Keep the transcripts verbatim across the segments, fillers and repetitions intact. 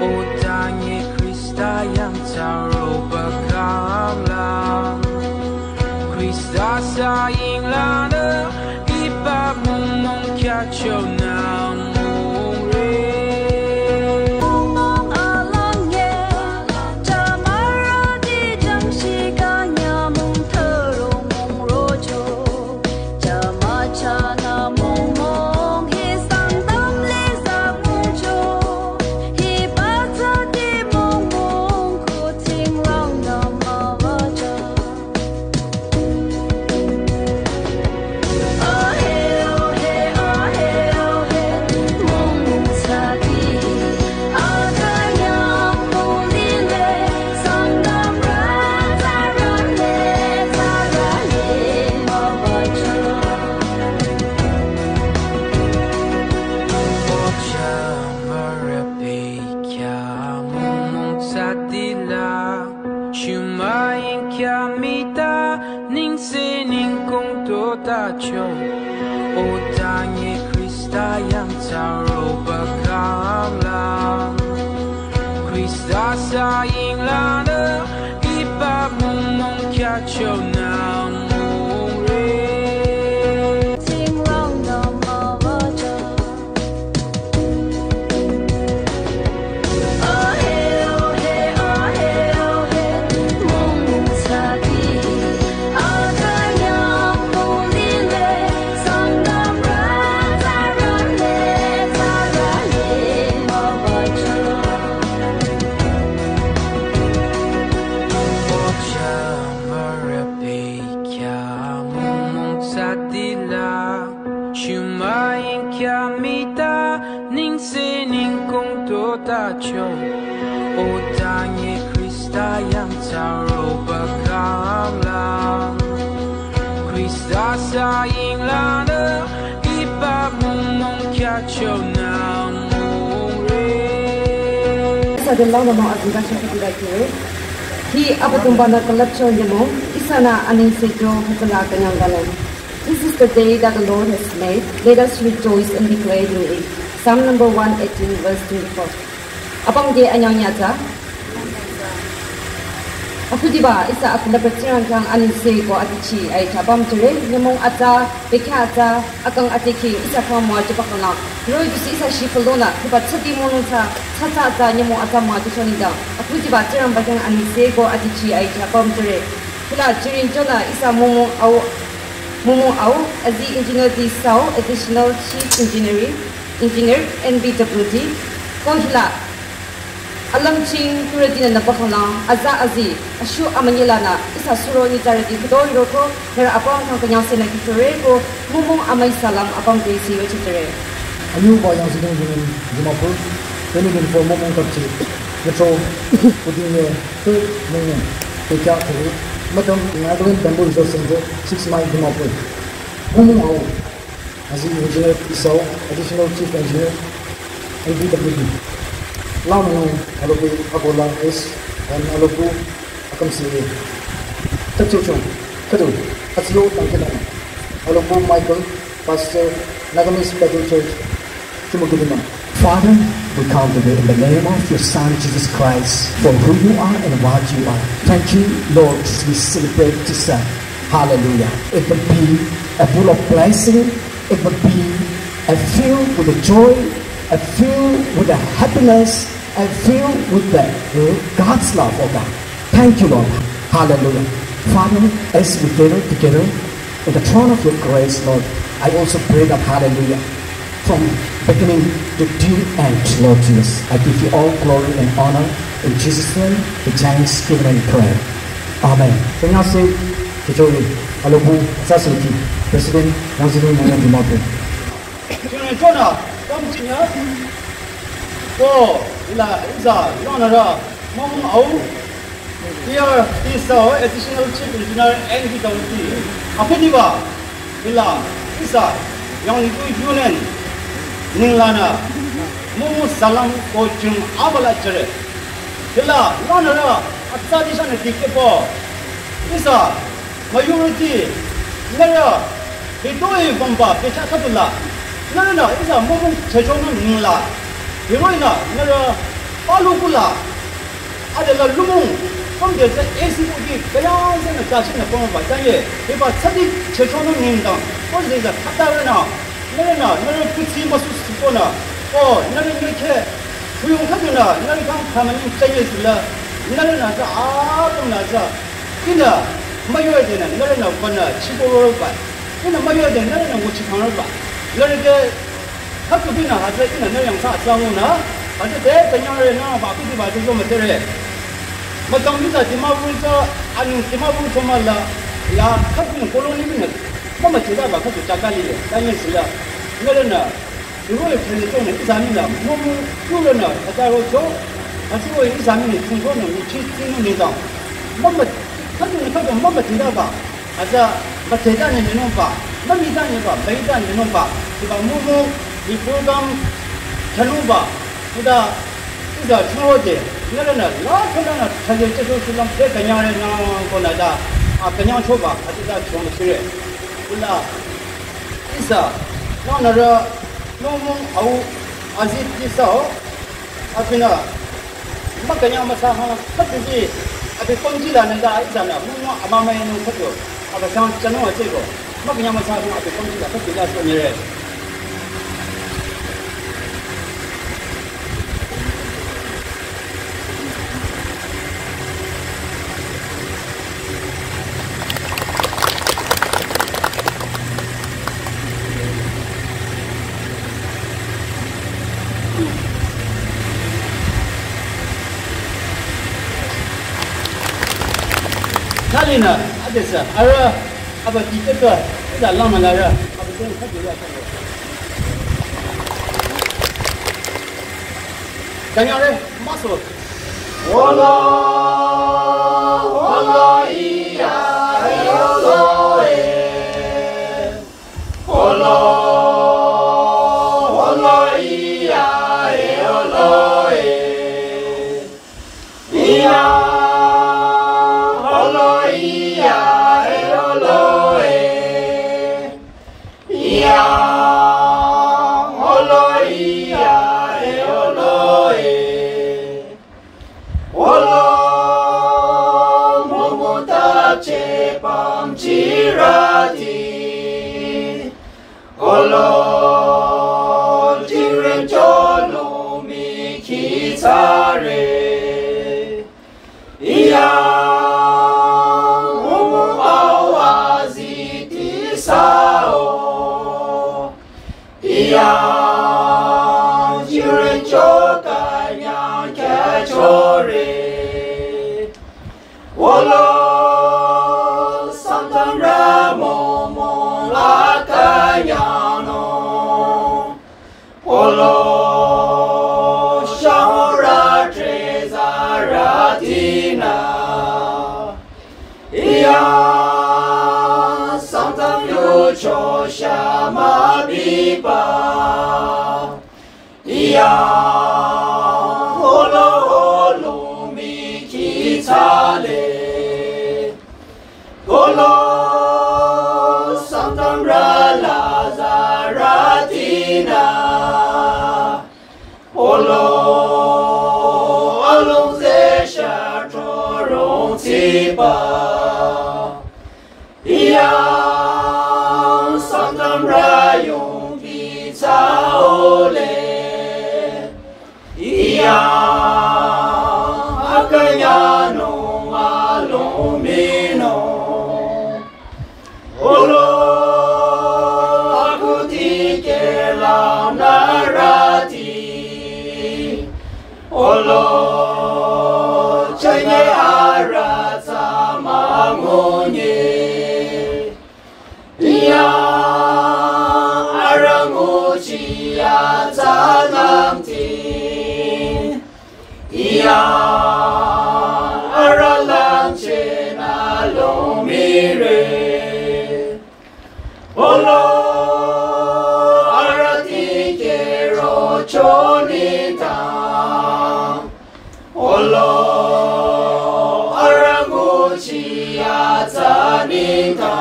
O tanye Khrista yang tsaro bakanglang. Khrista saying lanü iba mungmung kyacho namungre. Mungmung alangye, jamara di jangshi kanya mung tharung mung rojo. Jama chana mung mung hi sangtam le sa mung jo. Hi ba tsati mung mung ko ting rang na ma ba ja. Shumain kya mita ningse ningkong to ta cho. O tanye Khrista yang tsaro bakanglang. Khrista saying lanü iba mungmung kyacho namungre. Ting rang na ma ba ja. Shumain kya mita ningse ningkong to ta cho. O tanye Khrista yang tsaro bakanglang. Khrista saying lanü iba mungmung kyacho namungre. Sa de lang mama azin ba shaka dira kire. Hi Abüdongba-nü külüpcho nyümong, ihsanü anengse kyo hütsüla künyang balong. This is the day that the Lord has made. Let us rejoice and be glad in it. Psalm number one eighteen, verse twenty-four. Apüm te anyang nyatsa. Akhudiba, ihsa akülüpcho Tsingrang khyang anengse ko atichi aitsa apüm jüre, nyümong atsa, bekhyah atsa, akang ati khing ihsa khyang müwajüba khanglang. Roh-i du si ihsa shi phalonü, hiba tsati mülung tsü, tsatsa atsa nyümong atsa müwajü chonidang. Akhudiba Tsingrangba khyang anengse ko atichi aitsa apüm jüre. Hila jiring chonü ihsa Mongmong Ao, Mongmong Ao, azi Engineer T Sao, Additional Chief Engineering, Engineer, N B W D, ko hila alümching turütinü nüpü khanglang, aza azi, ashu amünyi lanü, ihsa suro nyitsarüti khütoi roko, nührü apüm khyang künyangsenü kihchore ko, Mongmong amüi salam apüm te isi yochehjüre. Anyüba Young Students' Union Dimapur, twenty twenty-four Mongmong Kapchi, Metro, Pudingye, Third Mongmong, Tekya Thiri, Madam Nagaland Bamboo Resource Center, Six Mile, Dimapur. Mongmong Ao, azi Engineer T Sao, Additional Chief Engineer, N B W D. Launung, Alopu Agola S, and Alopu Akam Siri. Tachechung, Kadu, Atslo Tangkina, Alopu Michael, Pastor, Nagamese Baptist Church, Chumukudima. Father, we come today in the name of your Son, Jesus Christ, for who you are and what you are. Thank you, Lord, we celebrate this, uh, hallelujah. It will be a full of blessing. It will be a filled with the joy, a filled with the happiness, and filled with the, uh, God's love, oh God. Thank you, Lord. Hallelujah. Father, as we gather together in the throne of your grace, Lord, I also pray that, hallelujah, from beginning to the end, Lord Jesus, I give you all glory and honor in Jesus' name, with thanksgiving and prayer. Amen. Kanyase, Kichori, Alopu, Sasuki, President, Young Students' Union Dimapur. Children, Jonah, come to me. Ko, ila, iza, Jonah ra, Mongmong Ao, T R T Sao, Additional Chief Engineer, N B W D. Akhudiba, ila, ihsa, Young Students' Union, ninglanü, Mongmong salam ko jing abala jüre. Ila, lanü ra, atsa di shanü dikehpo. Ihsa, majority, nührü, hitoi bamba, pecha khüdula. Nührünü, ihsa, Mongmong chechonü ningla. Hiroh-i nü, nührü, Palu kula, adela lumung, pamde tsü A C kuti, kayang tsünü tashi nü pamba, tanye, hiba tsadi chechonung nengdang, pamde tsü khatarünü, nührünü, nührü kutsi müsu sikonü, o, nührü nyokhe, kuyung khadunü, nührü kang kamaning tanye sila, nührünü tsü apümnü tsü, ihnü, müyodenü, nührünü banü, chikoroba, ihnü müyodenü, nührünü nguchikangroba, nührü ke, Khakübinü hütsü ihnü nührü yangthsa atsangunü, hütsü te tanyangre nü ba kutiba tsü zo mütere. Mütang miza Dimapur tsü, anung Dimapur tsü mala, ya khakübinü colony binü, mümüdhetaba khakü chaka lile, tanye sila. Nührünü, yuro ye thele chonü, ihsa minü, mumu, yurünü, hütsü ro cho, hütsü ro ihsa minü, chungchonü, nguchi, tsinu nengdang. Mümü, khakübinü khakü mümüdhetaba, Hütsü müdhetanü linungba, mümütanüba, müitanü linungba, hiba mumu, hi program thsanungba, hita, ihsa chungode, nührünü, la khananü, thali checho shulüm, te kanyangre nü, konü ta, a kanyangchoba, hütsüta chungchire. Hila, ihsa, nü nührü, nü mung au, azit ihsa o, abinü, Mükünyang müsa hang, khütiji, abi pümji lanü da, ihsanü, mungwa amamai nung khütu, abi sang chanung atsüko, mükünyang müsa hang, abi pümji la, khütu da sanyere. Thalinü, adesü, arüh, aba dikehba, ihsa langnü larü, aba dikehba, kanyangre, müso. Olo, olo, iya, e, olo, e. Olo, olo, iya, e, olo, e. Iya, olo, iya, e, olo, e. Iya, olo, iya, e, olo, e. Olo, mumu tache pamchirati. Olo, jiren cholo mi kitsare. Iya, mumu au aziti sao. Iya, jiren choka nyang kachore. Olo, Sangtam ramo mo la kanyano. Olo, shahura treza ratina. Iya, Sangtam yucho shama bipa. Iya, olo, olo, mi kitsale. Olo, Sangtam rala zaratina. Olo, along ze sha trorong tipa. Iya, Sangtam rayong pizza ole. Iya, akanyano along mino. Olo, akuti kela narati. Olo, chanye ara tsama ngunye. Iya, ara nguchi ya tsanamti. Iya, ara lamche na lomire. Olo, ara tikero chonita. Olo, ara nguchi ya tsanita.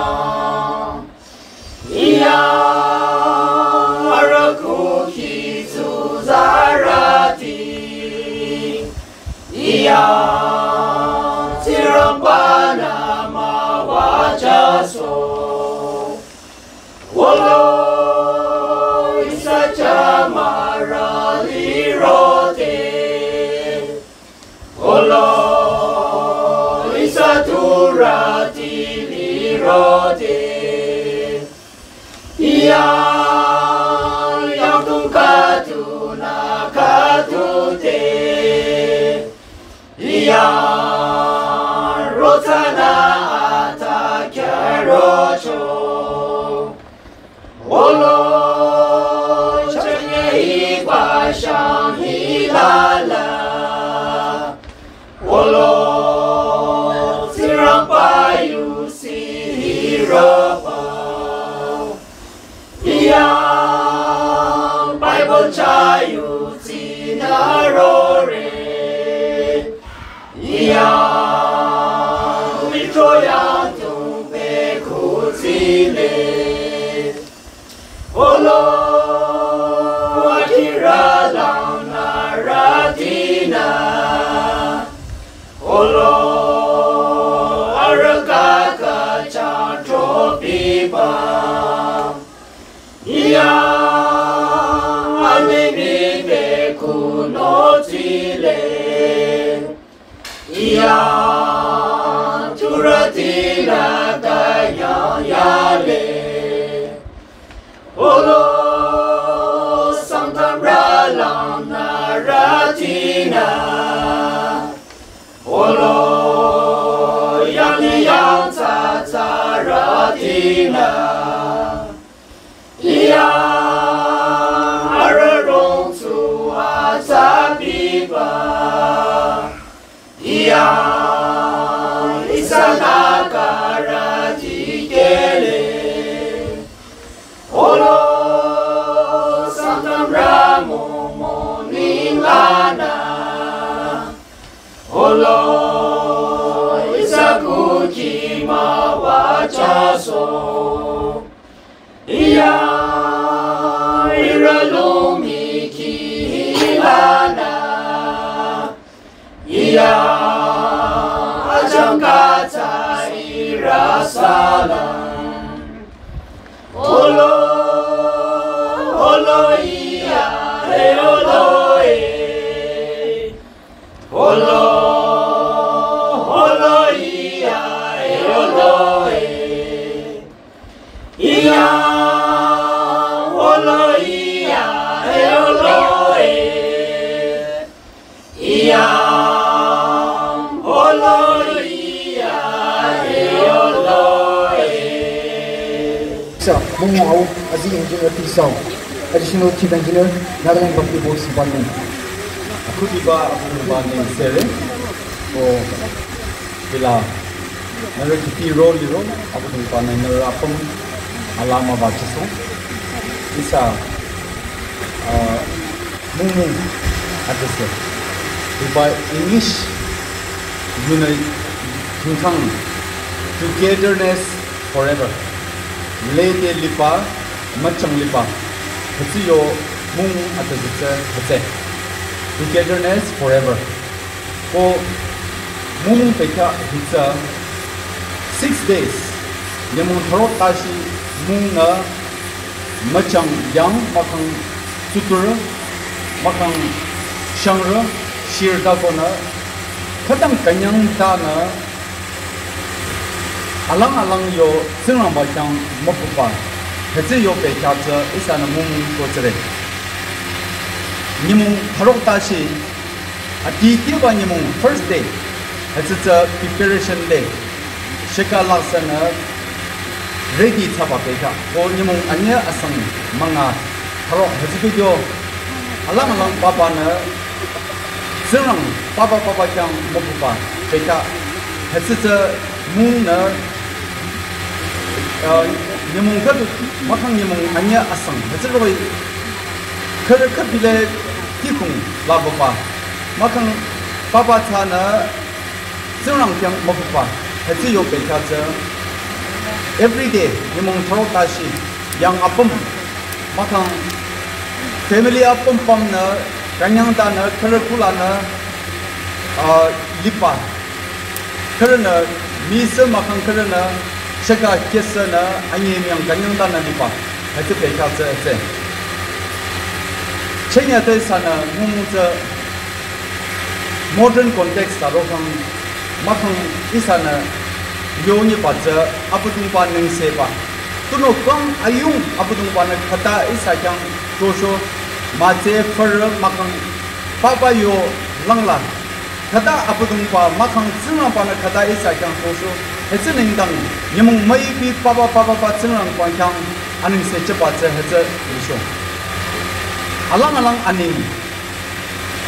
Iya, ara kuki zuzarati. Tsingrangba-nü müwajüso. Olo ihsa jümürü lirode. Olo ihsa tsurüti lirode. Yang, yang tung khüdunü khüdude. Yang, rothsanü atsa khyürocho. Olo chünye hiba shang hilala. Olo Tsingrangba yusi hiroba. Yang Bible chah yutsinü rore. Yang withdraw yang tung pü kutsile. Olo akira lang nührütinü. Olo arüh kaka chah tropiba. Yang alimi pü kuno tsile. Yang tsurütinü khyang yale. Olo Sangtamrü lang nührütinü. Olo yang ni yang tsatsa rütinü. Yang arüh rong tsu atsa biba. Yang ihsanü khürü dikehle. Olo Sangtamrü mümüning lanü. Olo ihsa kukhi müwajüso. Yang ihrü lung mikhi hilanü. Yang achangka tsü ihrü salam. Olo, olo iya, e olo e. Olo, olo iya, e olo e. Iya, olo iya, e olo e. Iya, olo iya, e olo e. Sa, Mungmung au, azi engineer T Sao, additional chief engineer, Nagaland Public Works Department. Akhudiba, akhudiba ne sere. O, bila. Nührü kihdi role liro, Abüdongba-nü nührü apüm alaa müwajüso. Ihsa, uh, Mungmung adüsü. Hiba English yunü yungthang Togetherness Forever. Lede liba, müchang liba. Hütsü yo Mungmung adüsü tsü hütsü. Togetherness Forever. Ko Mungmung bekhyah hitsü six days, nyümong thürok tashi Mungmung nü müchang yang mahkhang tsuturü, mahkhang shangrü, shirü ta konü, khütang künyang tanü, alang alang yo Tsingrangba khyang müpüba, hütsü yo bekhyah tsü ihsanü Mungmung ko tsüre. Nyümong thürok tashi, adi kiba nyümong first day, hütsü tsü preparation day. Sheka laksünü ready thsaba bekhyah. Ko nyümong anyüh asang münga thürok hütsü bekyo. Alang alang papa nü Tsingrang papa papa khyang müpüba bekhyah. Hütsü tsü Mungmung nü, uh, nyümong khüdu mahkhang nyümong anyüh asang. Hütsü roh-i khürü khübile kihkung la papa. Mahkhang papa thsanü Tsingrang khyang müpüba. Hütsü yo bekhyah tsü every day nyümong thürok tashi yang apüm, mahkhang family apüm pümnü, künyang tanü, khürü kulanü, Ah, liba. Khürünü, misü mahkhang khürünü, shaka kesünü, anyemyang kanyang tanü liba. Hütsü bekhyah tsü hütsü. Chenya te ihsanü, mungmung tsü, modern context ta rokhang, mahkhang ihsanü, yonyiba tsü, Abüdongba nengsekba. Tunüo kang ayung Abüdongbanü khüta ihsa khyang, tosho, mütse fürü mahkhang, papa yo langla. Khüta Abüdongba mahkhang Tsingrangbanü khüta ihsa khyang tosho, hütsü nengdang, nyümong müipi papa papa pa Tsingrangba khyang anengse jüba tsü hütsü yisho. Alang alang aneng,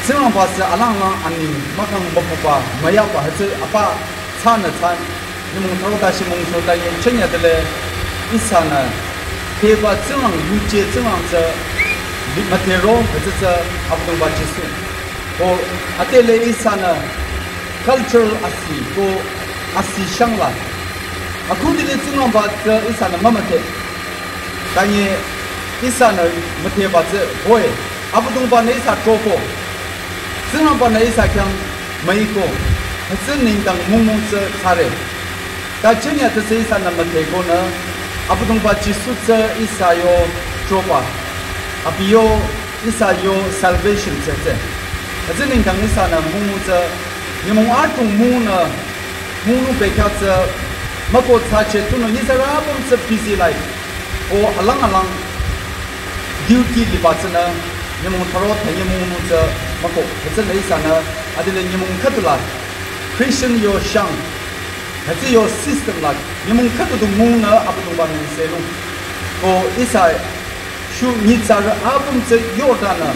Tsingrangba sü alang alang aneng, mahkhang mübüba, müyaba hütsü apa tsünü tsü, nyümong tharo tashi mungso ta ye chenya tele, ihsanü, theba Tsingrang, yuje Tsingrang tsü, müthero, hütsü tsü, Abüdongba Jisu. Ko, atele ihsanü cultural asi, ko asi shangla. Akhudile Tsingrangba tsü ihsanü mümüdhe. Tanye ihsanü müdheba tsü boy. Abüdongbanü ihsa troko. Tsingrangbanü ihsa khyang müiko. Hütsü nengdang mungmung tsü thsare. Ta chenya tsü ihsanü müdhekonü, Abüdongba Jisu tsü ihsa yo troba. Abi yo ihsa yo salvation tsü tsü. Hütsü nengdang ihsanü mungmung tsü, nyümong atung mungnü, mungnung bekhyah tsü, müko thsache tunüo nyitsarü apüm tsü busy life. O alang alang duty liba tsünü, nyümong tharo ta nyümong tsü, müko, hütsüla ihsanü, adile nyümong khüdula, Christian yo shang, hütsü yo system la, nyümong khüdu du mungnü Abüdongba nengsenung. Ko ihsa shu nyitsarü apüm tsü yotanü,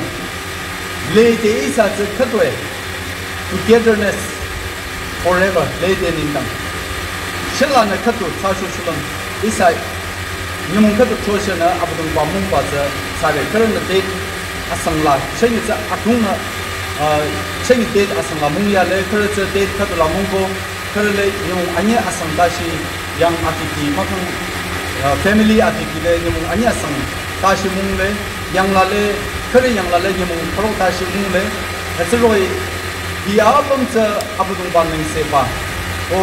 lede ihsa tsü khüdue, togetherness forever, lede nengdang. Shülanü khüdu thsasho shulüm, ihsa nyümong khüdu thoshenü Abüdongba mungba tsü thsare khürünü date asangla, chünye tsü atungnü, ah, chünye date asangla mungyale, khürü tsü date khüdula mungko, khürüle nyümong anye asang tashi yang atiki mahkhang, ah, family atiki le nyümong anye asang tashi mungle, yanglale, khürü yanglale nyümong tharo tashi mungle, hütsüroh-i, hi apüm tsü Abüdongba nengsekba. O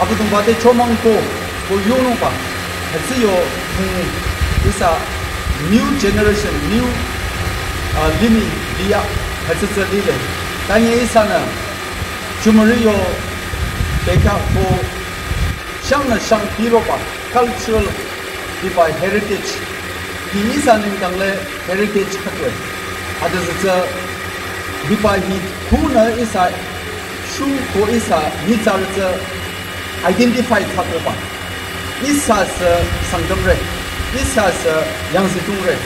Abüdongba te chomang ko, ko yonungba. Hütsü yo mung ihsa new generation, new, ah, limih liya, hütsü tsü lile. Tanye ihsanü, chumari yo, bekhyah ko, shangnü shang piroba, cultural, hiba heritage. Hi ihsa nengdang le heritage khüdue. Adüzü tsü, hiba hi khunü ihsa, shu ko ihsa, nyitsarü tsü, identify thsakoba. Ihsa sü Sangtamre, ihsa sü yangzidungre,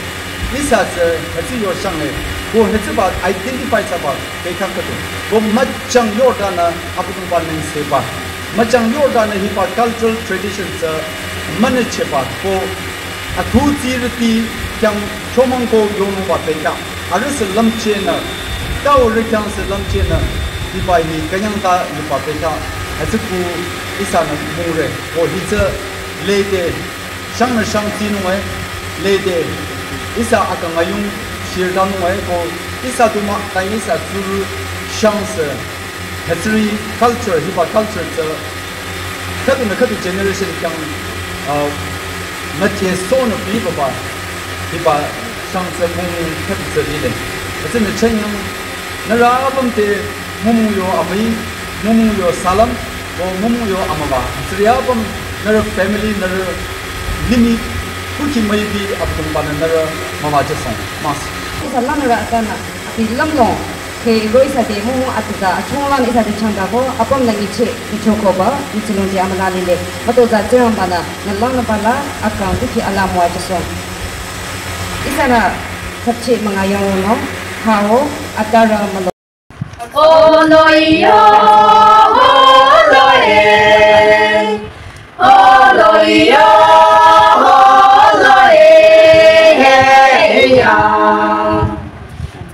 ihsa sü hütsü yo shangre, ko hütsüba identify thsaba bekhyah khüdu. Ko müchang yotanü Abüdongba nengsekba. Müchang yotanü hiba cultural tradition tsü münücheba ko athu tsirüti khyang chomang ko yonungba bekhyah. Arüh sü lümchehnü, tau rü khyang sü lümchehnü, hiba hi künyang ta liba bekhyah. Hütsü ku ihsanü mungre, ko hi tsü lede, shangnü shang tsinunge, lede, ihsa akang ayung shirdanunge, ko ihsa du mah, ta ihsa tsurü shang sü, hütsüri culture, hiba culture tsü, khüdunü khüdu generation khyang, ah, nüthesonü biba ba, hiba shang tsü mung khüdu tsü lile. Hütsünü chünye, nührü apüm te mungmung yo amüi, mungmung yo salam, ko mungmung yo amüwa. Hütsüri apüm nührü family, nührü limih, kuki müipi Abüdongbanü nührü müwa jüsong. Mas. Ihsa langnürü atanü, abi lümlong, te ro ihsa te mungmung atüza, achonglang ihsa te changdako, apümnü nyicheh, nyichokoba, nyichilongji amüla lile, mütozah Tsingrangbanü, nü langnüba la, akang kuki ala müwa jüsong. Ihsanü, thsapcheh münga yangronung, hao, atarü mülo. Oloyo, oloye. Oloyo, oloye, hey, ya.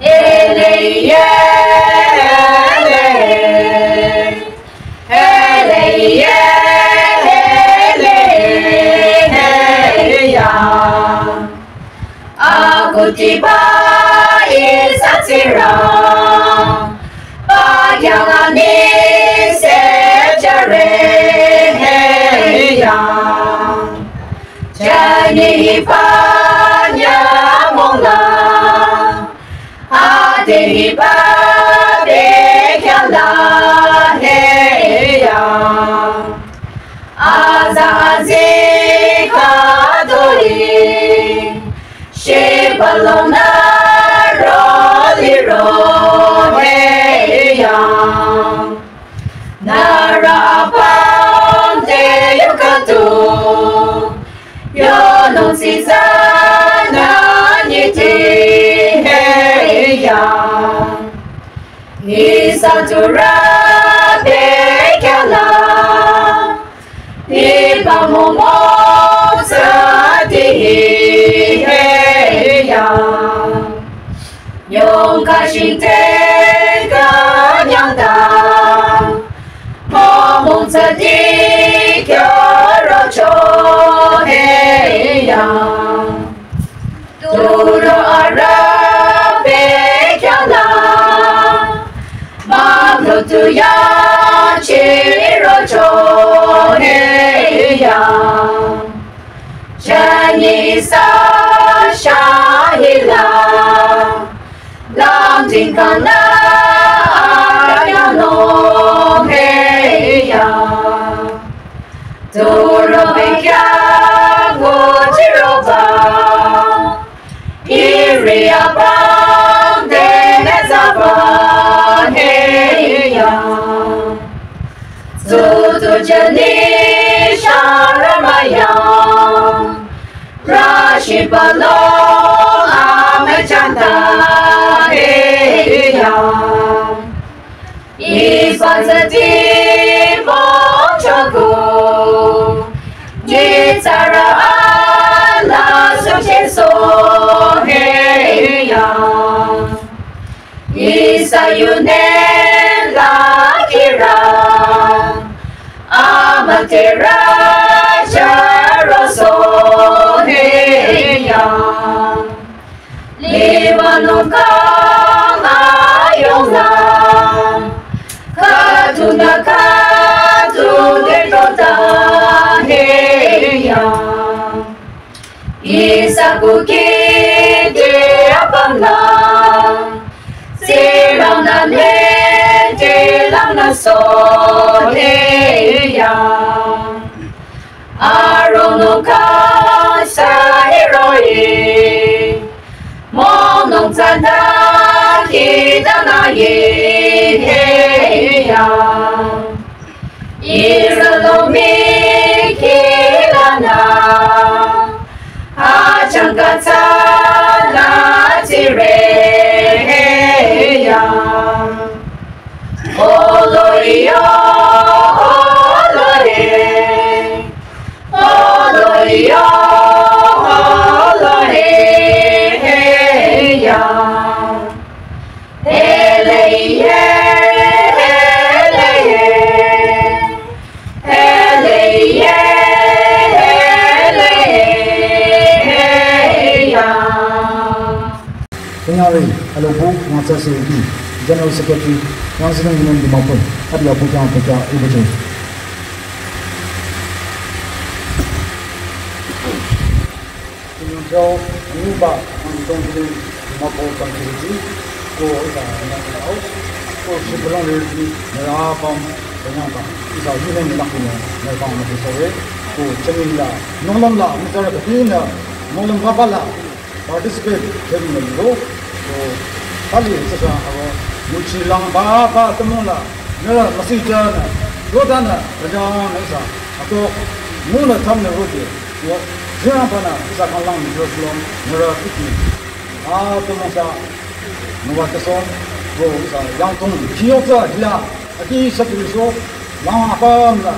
Eleye, ele. Eleye, ele, hey, ya. Akutiba isatsira, bagyanga Ni se jüre he ya. Jani pa nya mong la. Ade hi pa be kya la he ya. Aza azi ka doi. Sheba lona ro li ro he ya. Nara apam te yukatu. Yo no si sa na ni ti he ya. Isa tura be kya la. Iba momo tsati hi he ya. Yong ka shin te ka nyang ta. Momo tsati kyo ro cho he ya. Turo ara be kya la. Mablutu ya chiro cho he ya. Jani sa shahila. Lam tingkana ya no he ya. Turo be kya go chiro ba. Iri abang dene zaba he ya. Tutu jani sharamaya. Rashi palo ame chanta he ya. Ifa tsati mo choku. Ni tsara ala suche so he ya. Isa yune la kira. Amatera jaro so he ya. Liba nung kang ayong la. Katu na katu de tota he ya. Isa kuki de apam la. Sirang na ne de lang na so he ya. Arono kasa hiroi. Monong tsada kita na ye he ya. Israel mi kilana. Achang katsa na tire he ya. Oloyo, oloye. Oloyo, oloye, ya. Eleye, eleye. Eleye, eleye, ya. Kanyari, alobu, ngasa seri, General Secretary, Council Union Dimapur, adi abu kya pekya ibu jai. Inyong jao, inyong ba, ang itong jai, Dimapur Council ji, ko isa, ko si belong ji, nera pam, kanyang ba, isa, union ni lak ni, nera pam, na sore, ko chengin la, nonglam la, mitar ka tin la, nonglam ba ba la, participate thübinü liro, ko thali tsüsa aro, yuchi lang ba ba tümung la, nüla masi jana, yodana, kajang na isa, ato, nuna thamnü rode, yo, jina bana, isa kang lang ni Jerusalem, nüla tiki, a tümung sa, nüwa tüso, ko isa, yangtong, kiyo sa, hila, aki sa tüliso, lang apam la,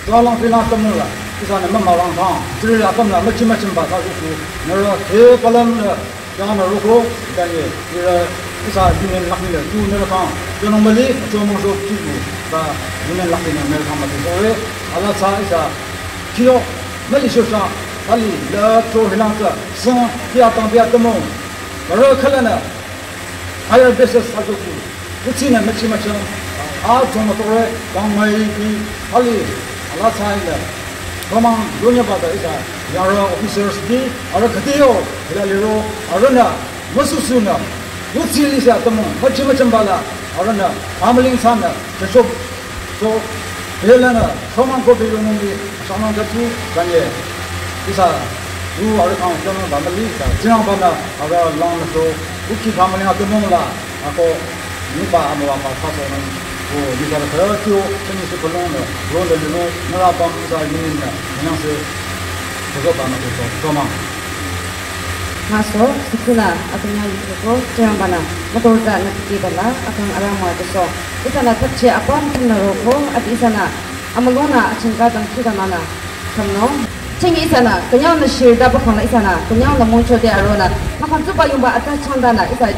Tsalang filang tümung la, ihsanü mümürang thang, tsiri la tümla, müchim müchim ba sa su su, nüra te palam la, yanü roko, tanye, ira, ihsa union lakni la, tu nüra thang, yanung mali, chomong so, tu tu, sa, union lakni la, nüra thang mati sore, ala sa, ihsa, kiyo, mali so sa, ali, la, cho hilang sa, sang, pia tang, pia tümung, nüra khala na, higher basis sa su su, kuchi na, müchim müchim, Achung mütore, kangmai ki, hali, ala chai le. Kamang, dunya bata ihsa, yara officers di, ara khatiyo, hila liro, arana, müsusunü, utsi lisa tamung, machi machambala, arana, amaling sana, kachop, so, helana, kamang ko bilo nungi, samang katu, kanye. Ihsa, tu ara kang, tamung bamali, ihsa, jinang bana, ara lang so, uki kamaling atamung la, ako, nipa amwa pa, paso nang, o, ihsa la kara kyo, kani se kolong la, ro la lino, nara bam, ihsa yinin la, nang se, kozo bana kozo, kama. Maso, sukuna, akanya yikoko, jinang bana, makoza, na tiki bala, akang arang mwa koso. Ihsa la tapche, apam, tumna roko, at ihsa la, amalona, achingka, dang, kita nana, kamno. Chingi ihsa la, kanyang na shirda, bakang la ihsa la, kanyang na moncho de arona, makan tuba yumba, ata chanda na, ihsa,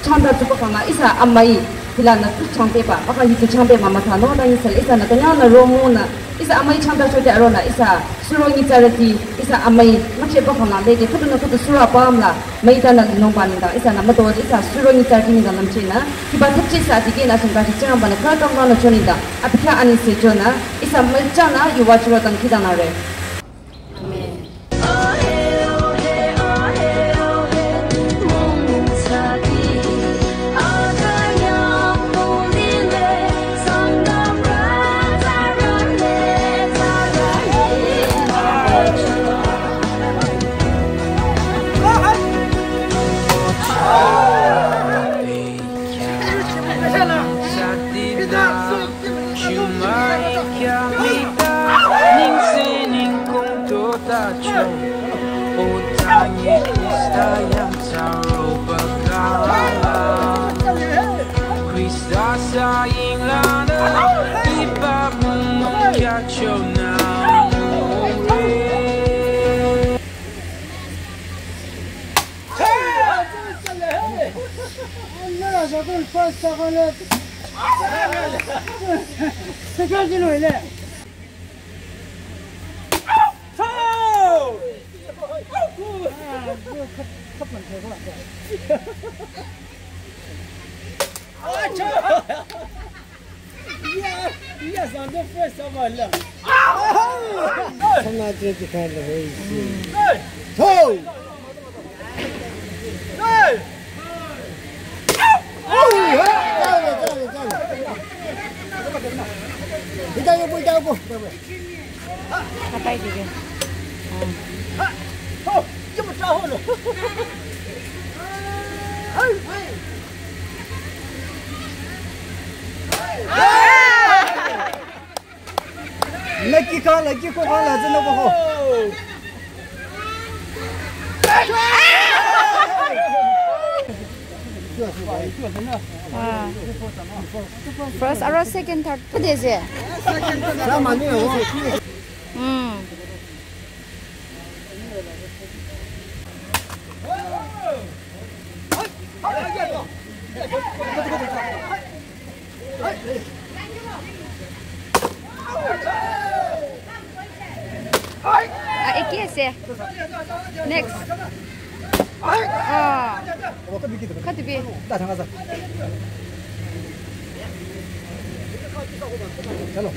changda tsupa khangla ihsa amai, hila na tu changpeba, baka hi tu changpe mama thano, ta ihsa, ihsa na kanyang na romo na, ihsa amai changda chote arona, ihsa suro ngi charati, ihsa amai, mache pa khangla leke, kutu na kutu suro apam la, mai ta na linong pa ninda, ihsa na mato, ihsa suro ngi charati ninda namche na, hiba thapche sa dike na sungka chi chang ba na kar kam na chonida, apikha ani se chona, ihsa mai chana, yuwa churo tang kita na re. Lucky ka, lucky ko ka la zena ko ho. Ah. First, aro second, third. Kade je? Sama ni ho. Hmm. Ah, eki ase. Next. Ah. Katibi. Chalo.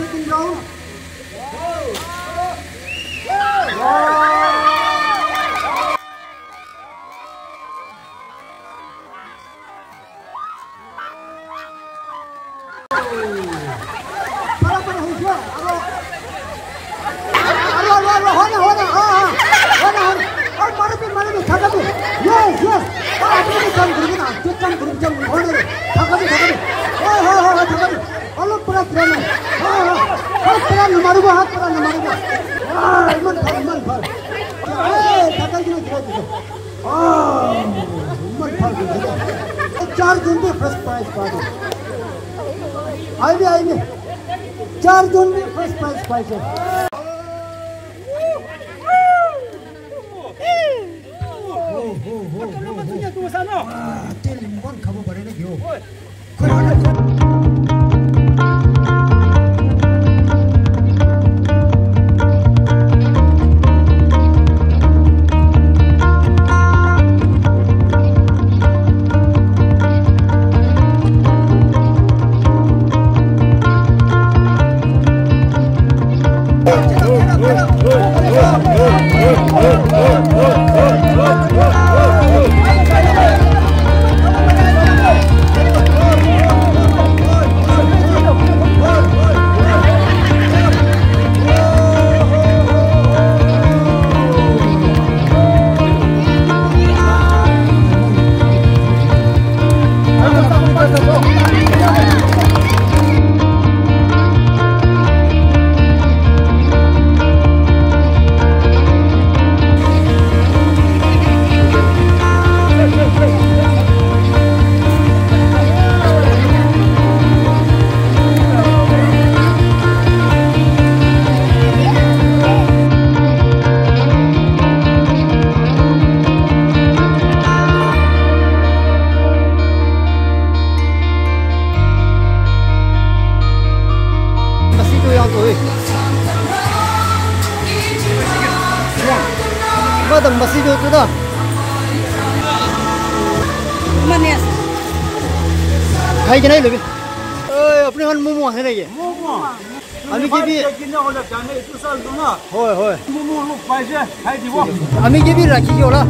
Second round. Para, para, hujua, aro. Aro, aro, aro, hona, hona, ha, ha. Hona, hona. Aur maro bhi, maro bhi, thaka bhi. Yes, yes. Aur apni bhi kaam karenge na, jo kaam karenge, jo hona re. Thaka bhi, thaka bhi. Hoi, hoi, hoi, hoi, thaka bhi. Alok para kira na. Ha, ha. Haath para na maruba, haath para na maruba. Ah, iman bhal, iman bhal. Eh, thaka bhi na, thaka bhi. Ah, iman bhal, iman bhal. Char jon bhi first prize pa do. Aibe, aibe. Char jon bhi first prize paise. Ho, ho, ho, ho, ho. Ah, tel iman khabo bare na kyo. Masido yang tu, eh. Madam, masido tu dah. Mana ya? Khai ke nahi lobi. Eh, apne khan momo hai nahi? Momo. Ami ke bhi. Hoi, hoi. Ami ke bhi rakhi ke hola.